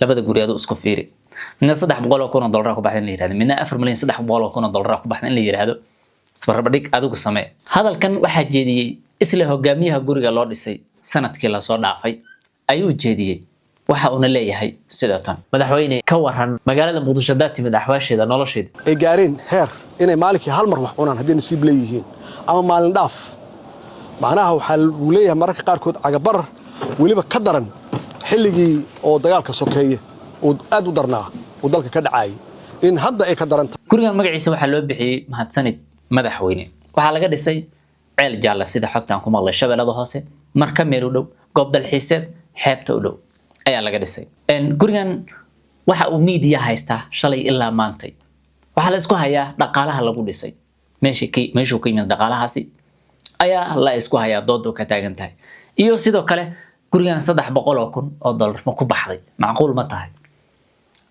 Labada guri aduu isku fiiri: midna $300,000 ku baxda in la yirahdo, midna $4,300,000 ku baxda in la yirahdo. Isbarbardhig adigu samee. Hadalkan waxaa jeediyey isla hogaamiyaha guriga loo dhisay sanadkii lasoo dhaafay ayuu jeediyey. Waxa uuna leeyahay sida tan: "Madaxweyne, ka waran magaalada Muqdisho haddaad timid, axwaasheeda, nolosheeda?" Ay gaareen heer inay maalinkii hal mar wax cunaan hadday nasiib leeyihiin ama maalin dhaaf. Macnaha, waxaa lagu leeyahay mararka qaarkood cagabarar weliba ka daran xilligii oo dagaalka sokeeye uu aad u darnaa uu dalka ka dhacaayay in hadda ay ka daran tahay. Gurigan magaciisa waxaa loo bixiyey "Mahadsanid Madaxweyne". Waxaa laga dhisay Ceel Jaalla, sida xogtaan ku maqlay, Shabeellada Hoose, Marka meel u dhow, goob dalxiiseed xeebta u dhow ayaa laga dhisay gurigan. Waxa uu miidiya haystaa shalay ilaa maantay. Waxaa la isku hayaa dhaqaalaha lagu dhisay, meeshuu ka yimid dhaqaalahaasi ayaa la isku hayaa, doodu ka taagan tahay. Iyo sidoo kale, gurigan $300,000 ma ku baxday? Macquul ma tahay?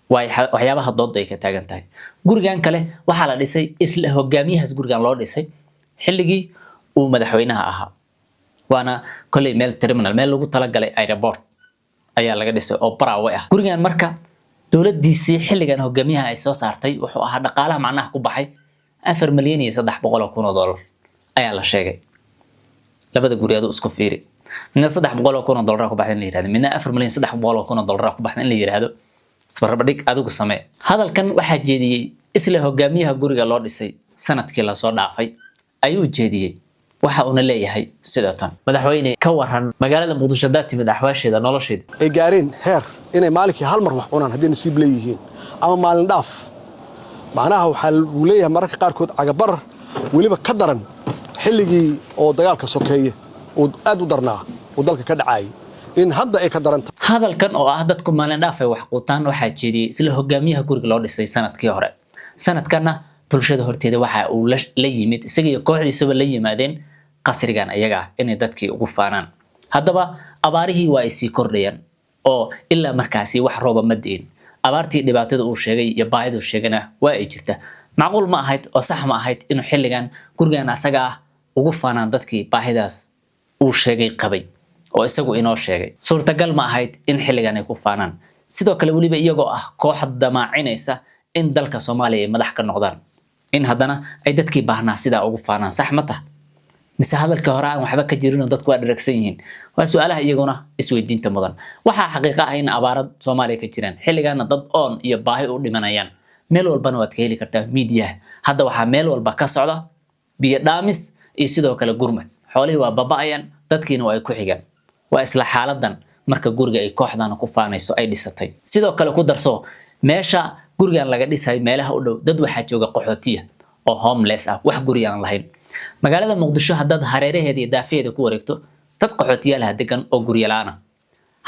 Waxyaabaha dooda ay ka taagan tahay. Gurigan kale waxaa la dhisay isla hogaamiyahaas gurigan loo dhisay xilligii uu madaxweynaha ahaa, waana kolley meel terminal, meel lagu talagalay airport ayaa laga dhisay oo Baraawe ah. Gurigan marka dowladiisii xilligan hogaamiyaha ay soo saartay wuxuu ahaa dhaqaalaha macnaha ku baxay $4,300,000 ayaa la sheegay. Labada guri aduu isku fiiri: midna $300,000 ku baxda in la yirahdo, midna $4,300,000 ku baxda in la yirahdo. Isbarbardhig adigu samee. Hadalkan waxaa jeediyey isla hogaamiyaha guriga loo dhisay sanadkii lasoo dhaafay ayuu jeediyey. Waxa uuna leeyahay sida tan: "Madaxweyne, ka waran magaalada Muqdisho haddaad timid, axwaasheeda, nolosheeda?" Ay gaareen heer inay maalinkii hal mar wax cunaan hadday nasiib leeyihiin ama maalin dhaaf. Macnaha, waxaa lagu leeyahay mararka qaarkood cagabarar weliba ka daran xilligii oo dagaalka sokeeye uu aad u darnaa uu dalka ka dhacaayay in hadda ay ka daran tahay. Hadalkan oo ah dadku maalin dhaaf ay wax quutaan waxaa jeediyey isla hogaamiyaha guriga loo dhisay sanadkii hore. Sanadkanna bulshada horteeda waxa uu la yimid, isaga iyo kooxdiisuba la yimaadeen qasrigan iyaga ah inay dadkii ugu faanaan. Haddaba abaarihii waa ay sii kordhayaan oo ilaa markaasi wax rooba ma di'in. Abaartii dhibaatada uu sheegay iyo baahida uu sheegayna waa ay jirta. Macquul ma ahayd oo sax ma ahayd inuu xilligan gurigan asaga ah ugu faanaan dadkii baahidaas uu sheegay qabay oo isagu inoo sheegay? Suurtagal ma ahayd in xilligan ay ku faanaan? Sidoo kale weliba iyagoo ah koox damaacinaysa in dalka Soomaaliya ay madax ka noqdaan, in haddana ay dadkii baahnaa sidaa ugu faanaan, sax ma tah mise hadalkii hore aan waxba ka jirinoo dadku waa dharagsan yihiin? Waa su-aalaha iyaguna isweydiinta mudan. Waxaa xaqiiqa ah in abaarad Soomaaliya ka jiraan, xilligaana dad oon iyo baahi u dhimanayaan. Meel walbana waad ka heli kartaa miidiyaha. Hadda waxaa meel walba ka socda biyo dhaamis iyo sidoo kale gurmad. Xoolihii waa baba'ayaan, dadkiina waa ay ku xigaan. Waa isla xaaladan marka guriga ay kooxdan ku faanayso ay dhisatay. Sidoo kale ku darso, meesha gurigan laga dhisayo meelaha u dhow dad waxaa jooga qaxootiya oo homeless ah, wax guri aan lahayn. Magaalada Muqdisho haddaad hareeraheeda iyo daafaheeda ku wareegto, dad qaxootiyaalaha degan oo guryo la'aan ah.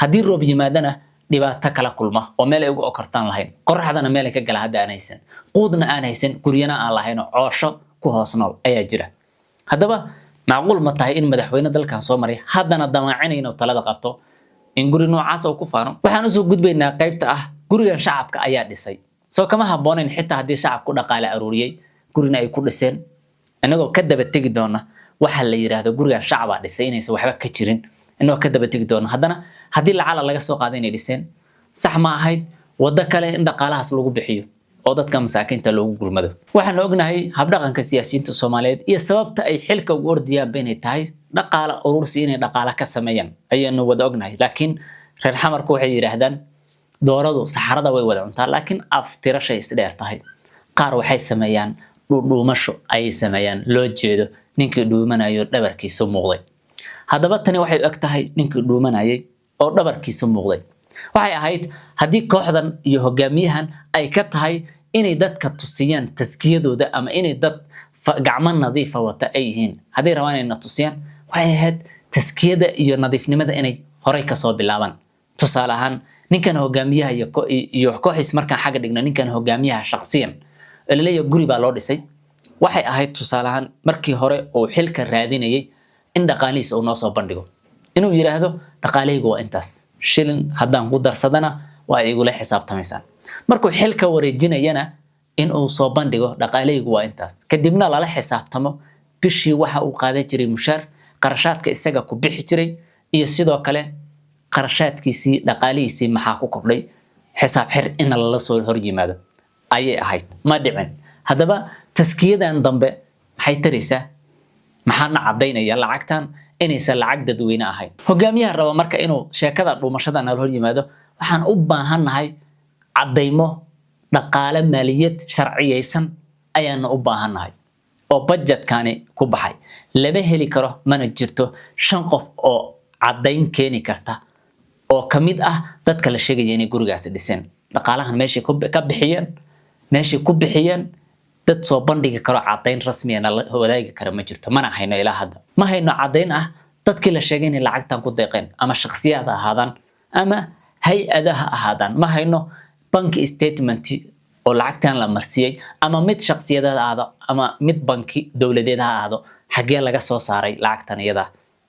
Haddii roob yimaadana dhibaato kala kulma oo meel ay uga okortaan lahayn, qoraxdana meel ay ka gala hadda aan haysan, quudna aan haysan, guryana aan lahayn oo coosho ku hoos nool ayaa jira. Haddaba macquul ma tahay in madaxweyne dalkan soo maray, haddana damaacinay inuu talada qabto, in guri noocaas uu ku faano? Waxaan usoo gudbaynaa qaybta ah gurigan shacabka ayaa dhisay. Soo kama habboonayn, xitaa haddii shacabku dhaqaale aruuriyey gurina ay ku dhiseen, inagoo ka daba tegi doona waxa la yiraahdo gurigan shacabaa dhisay inaysan waxba ka jirin, inagoo ka daba tegi doona, haddana haddii lacala laga soo qaado inay dhiseen, sax ma ahayd waddo kale in dhaqaalahaas lagu bixiyo oo dadka masaakiinta loogu gurmado? Waxaanu ognahay habdhaqanka siyaasiyiinta Soomaaliyeed iyo sababta ay xilka ugu ordayaanba inay tahay dhaqaala urursi, inay dhaqaala ka sameeyaan ayaanu wada ognahay. Laakiin reer Xamarku waxay yidhaahdaan dooradu saxarada way wada cuntaa, laakiin aftirashay isdheer tahay. Qaar waxay sameeyaan dhuudhuumasho ayay sameeyaan, loo jeedo ninkii dhuumanayo dhabarkiisu muuqday. Haddaba tani waxay u eg tahay ninkii dhuumanayay oo dhabarkiisu muuqday. Waxay ahayd haddii kooxdan iyo hogaamiyahan ay ka tahay inay dadka tusiyaan taskiyadooda ama inay dad gacmo nadiifa wata ay yihiin, hadday rabaan inay na tusiyaan, waxay ahayd taskiyada iyo nadiifnimada inay horey kasoo bilaabaan. Tusaale ahaan, ninkan hogaamiyaha iyo kooxiis markaan xagga dhigno, ninkan hogaamiyaha shaqsiyan ee laleeyahay guri baa loo dhisay, waxay ahayd tusaale ahaan markii hore uu xilka raadinayay in dhaqaalihiisa uu noo soo bandhigo, inuu yidhaahdo: "Dhaqaalahaygu waa intaas, shilin haddaan ku darsadana waa igula xisaabtamaysaan." Markuu xilka wareejinayana in uu soo bandhigo dhaqaalahaygu waa intaas, kadibna lala xisaabtamo bishii waxa uu qaadan jiray mushaar, qarashaadka isaga ku bixi jiray, iyo sidoo kale qarashaadkiisii, dhaqaalihiisii maxaa ku kordhay. Xisaab xir in lala soo hor yimaado ayay ahayd, ma dhicin. Haddaba taskiyadan dambe maxay taraysaa? Maxaana caddaynaya lacagtan inaysan lacag dadweyne ahayn? Hogaamiyaha raba marka inuu sheekada dhuumashada nala hor yimaado, waxaan u baahannahay caddaymo dhaqaale, maaliyad sharciyeysan ayaana u baahannahay oo budgetkani ku baxay. Lama heli karo, mana jirto shan qof oo caddayn keeni karta oo ka mid ah dadka la sheegaya inay gurigaasi dhiseen, dhaqaalahan meeshay ka bixiyeen, meeshay ku bixiyeen. Dad soo bandhigi karo caddayn rasmiyana la wadaagi kara ma jirto, mana hayno. Ilaa hadda ma hayno caddayn ah dadkii la sheegay inay lacagtan ku deeqeen, ama shakhsiyaad ha ahaadaan ama hay-ada ha ahaadaan. Ma hayno bank statement oo lacagtan la marsiiyey, ama mid shakhsiyadeed ha ahaado ama mid banki dowladeed ha ahaado. Xaggee laga soo saaray lacagtan iyada?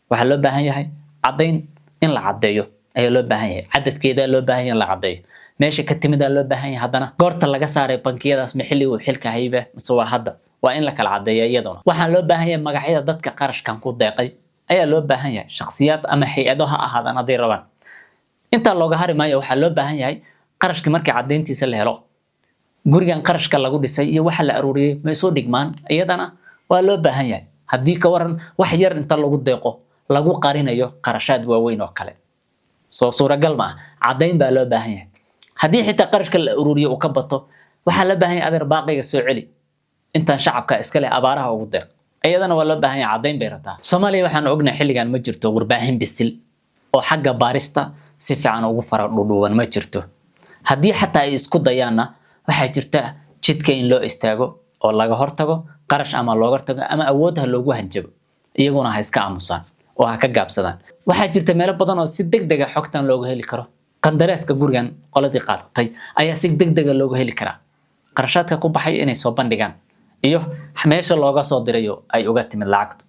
Waxaa loo baahan yahay caddayn in la caddeeyo ayaa loo baahan yahay. Cadadkeedaa loo baahan yahay in la caddeeyo, meesha ka timidaa loo baahan yahay, haddana goorta laga saaray bankiyadaas, ma xilligii uu xilka hayba mise waa hadda? Waa in la kala caddeeya iyaduna. Waxaa loo baahan yahay magacyada dadka qarashkan ku deeqay ayaa loo baahan yahay, shakhsiyaad ama hay-ado ha ahaadaan hadday rabaan. Intaa looga hari maayo. Waxaa loo baahan yahay qarashkii markii caddayntiisa la helo, gurigan qarashka lagu dhisay iyo waxa la aruuriyey ma isu dhigmaan? Iyadana waa loo baahan yahay. Haddii ka waran wax yar inta lagu deeqo lagu qarinayo qarashaad waaweyn oo kale, soo suuragal ma ah? Caddayn baa loo baahan yahay. Haddii xitaa qarashka la aruuriyo uu ka bato, waxaa loo baahan yahay, adeer, baaqiga soo celi, intaan shacabka iska leh abaaraha ugu deeq. Iyadana waa loo baahan yahay, caddayn bay rabtaa. Soomaaliya waxaan ognahay xilligan ma jirto warbaahin bisil oo xagga baarista si fiican ugu fara dhudhuuban, ma jirto. Haddii xataa ay isku dayaanna, waxaa jirta jidka in loo istaago oo laga hortago, qarash ama looga hortago ama awood ha loogu hanjabo, iyaguna ha iska aamusaan oo ha ka gaabsadaan. Waxaa jirta meelo badan oo si degdega xogtan looga heli karo. Qandaraaska gurigan qoladii qaadatay ayaa si degdega looga heli karaa qarashaadka ku baxay inay soo bandhigaan iyo meesha looga soo dirayo ay uga timid lacagtu.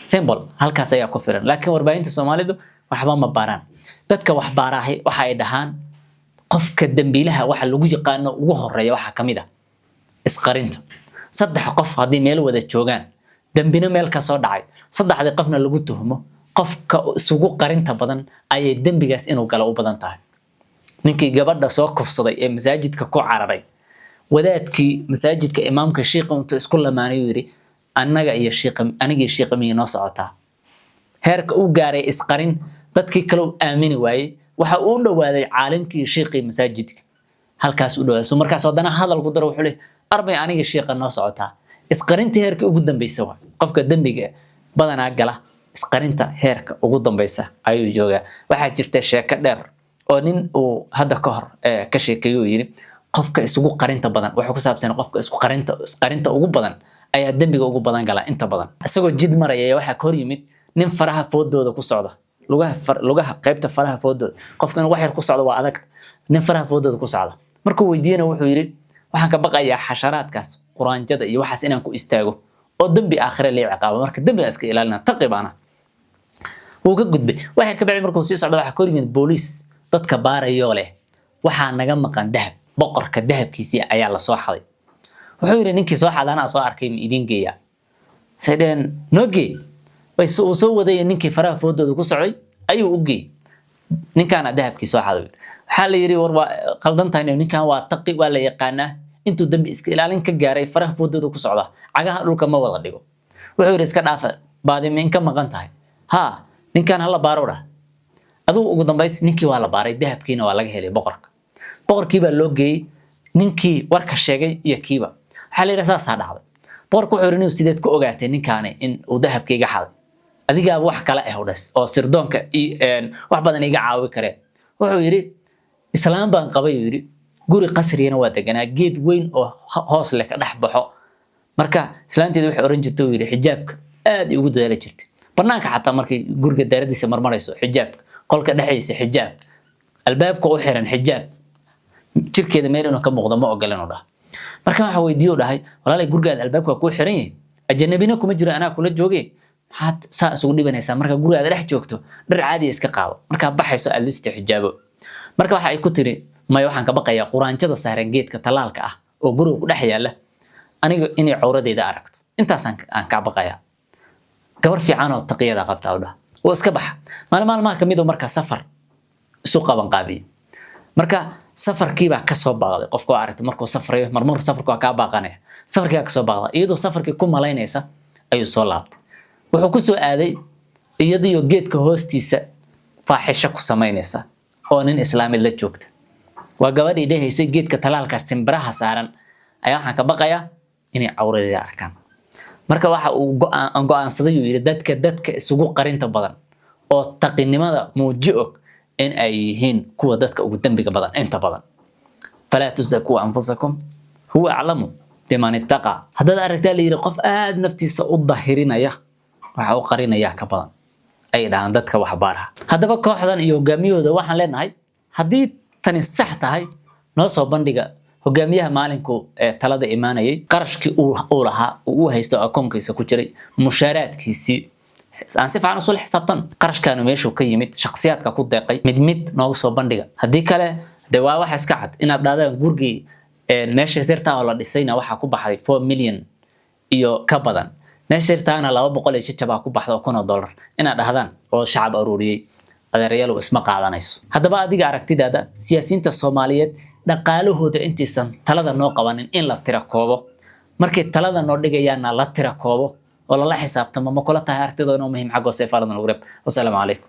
Simple, halkaas ayaa ku filan. Laakiin warbaahinta Soomaalidu waxba ma baaraan. Dadka wax baaraahi waxa ay dhahaan qofka dambiilaha waxa lagu yaqaano ugu horeeya waxaa ka mid ah isqarinta. Saddex qof haddii meel wada joogaan, dembina meel ka soo dhacay, saddexdii qofna lagu tuhmo, qofka isugu qarinta badan ayay dembigaas inuu galo u badan tahay. Ninkii gabadha soo kufsaday ee masaajidka ku cararay, wadaadkii masaajidka, imaamka, shiiqa intuu isku lamaanay uu yidhi, "Annaga iyo shiiqa, aniga iyo shiiqa miyay noo socotaa?" Heerka uu gaaray isqarin, dadkii kale uu aamini waayey. Waxa uu u dhowaaday caalimkii iyo shiiqii masaajidka, halkaas u dhowaaday. So markaas haddana hadal ku daro, wuxuu leeyahay, "Arbay aniga shiiqa noo socotaa?" Isqarinta heerka ugu dambeysa waa qofka dembiga badanaa gala, isqarinta heerka ugu dambeysa ayuu joogaa. Waxaa jirta sheeko dheer oo nin uu hadda ka hor ka sheekeeyey, uu yidhi qofka isugu qarinta badan, wuxuu ku saabsan qofka isku qarinta, isqarinta ugu badan ayaa dembiga ugu badan gala inta badan. Isagoo jid maraya ayaa waxaa ka hor yimid nin faraha foodooda ku socda, lugaha lugaha qaybta faraha foodooda. Qofka inuu wax yar ku socdo waa adag, nin faraha foodooda ku socda. Markuu weydiiyena, wuxuu yidhi, "Waxaan ka baqayaa xasharaadkaas, quraanjada iyo waxaas inaan ku istaago oo dembi aakhire lii ciqaabo. Marka dembiga iska ilaalina, taqi baana." Wuu ka gudbay. Wax yar ka bacdi markuu sii socdo, waxaa ka hor yimid booliis dadka baarayoo leh, "Waxaa naga maqan dahab, boqorka dahabkiisii ayaa la soo xaday." Wuxuu yidhi, "Ninkii soo xaday anaa soo arkay, ma idiin geeyaa?" Say dheheen, "Noo gee." Uu soo wadaya ninkii faraha foodooda ku socday ayuu u geeyey. "Ninkaana dahabkii soo xaday." Waxaa la yidhi, "War, waa qaldan tahay, ninkan waa taqi, waa la yaqaanaa intuu dembi iska ilaalin ka gaaray, faraha foodooda ku socda, cagaha dhulka ma wada dhigo." Wuxuu yidhi, "Iska dhaafa, baadi ma in ka maqan tahay? Haa, ninkan hala baaro." Dhah adigu ugu dambays ninkii waa la baaray, dahabkiina waa laga helay boqorka. Boqorkii baa loo geeyey ninkii warka sheegay iyo kiiba. Waxaa la yidhi, "Saasaa dhacday." Boqorku wuxuu yidhi, "Sideed ku ogaatay ninkaani in uu dahabka iga xaday? Adigaaba wax kale ah dhas oo sirdoonka wax badan iga caawi karee." Wuxuu yidhi, "Islaam baan qabay," uu yidhi, "guri qasrigana waa deganaa, geed weyn oo hoos leh ka dhex baxo. Marka islaanteeda waxay oran jirtay," uu yidhi, "xijaabka aad ugu dadaali jirtay. Banaanka xataa markay guriga daaradiisa marmarayso xijaabka, qolka dhexdiisa xijaab, albaabka u xiran xijaab, jirkeeda meel inuu ka muuqdo ma ogola," inuu dhaha. Marka waxa weydiiyo dhahay, "Walaalay, gurigaada albaabka waa kuu xiran yahay, ajanabina kuma jiro, anaa kula jooge, maxaad saa isugu dhibanaysaa? Marka gurigaada dhex joogto dhar caadiya iska qaado, markaa baxayso aad lista xijaabo." Marka waxa ay ku tiri, "Maya, waxaan ka baqayaa quraanjada saaran geedka tallaalka ah oo guriga ku dhex yaalla aniga inay cawradeyda aragto, intaasaan aan kaa baqayaa." "Gabar fiican oo taqiyada qabtaa," u dhaha. Wuu iska baxa. Maalin maalmaha kamid markaa safar isu qaban qaabiyey. Marka safarkiibaa kasoo baaqday. Qofka waa aragtay markuu safrayo, marmar safarku waa kaa baaqanaya. Safarkii baa kasoo baaqday. Iyadoo safarkii ku malaynaysa ayuu soo laabtay. Wuxuu kusoo aaday iyadiyo geedka hoostiisa faaxisho ku samaynaysa oo nin islaamid la joogta. Waa gabadhii dhehaysay, "Geedka talaalka simbiraha saaran ayaa waxaan ka baqayaa inay cawradeeda arkaan." Marka waxa uu go'aansaday, uu yidhi, dadka isugu qarinta badan oo taqinimada muuji og in ay yihiin kuwa dadka ugu dembiga badan inta badan. فلا تزكوا أنفسكم هو أعلم بمن اتقى. Haddaad aragtaa, la yidhi, qof aad naftiisa u dahirinaya, waxa u qarinaya ka badan, ay dhahaan dadka waxbaaraha. Haddaba kooxdan iyo hogaamiyahooda waxaan leenahay, haddii tani sax tahay, noo soo bandhiga hogaamiyaha maalinku ee talada imaanayay qarashkii uu lahaa, uu u haysto akoonkiisa ku jiray, mushaaraadkiisii. Aan si fiican usula xisaabtan qarashkaanu meeshuu ka yimid, shakhsiyaadka ku deeqay mid mid noogu soo bandhiga. Haddii kale de waa waxa iska cad inaad dhahdaan gurigii meesha sirtaa oo la dhisayna waxaa ku baxday 4 million iyo ka badan, meesha sirtaana 200 iyo jajabaa ku baxda oo kun oo dollar inaad dhahdaan oo shacab aruuriyey. Adeerayaal, isma qaadanayso. Haddaba adiga aragtidaada, siyaasiyiinta Soomaaliyeed dhaqaalahooda intaysan talada noo qabanin in la tira koobo, markay talada noo dhigayaanna la tira koobo oo lala xisaabtamo, ma kula tahay aragtidoo inuu muhiim? Xagga hoose faalada nagu reeb. Wasalaamu calaykum.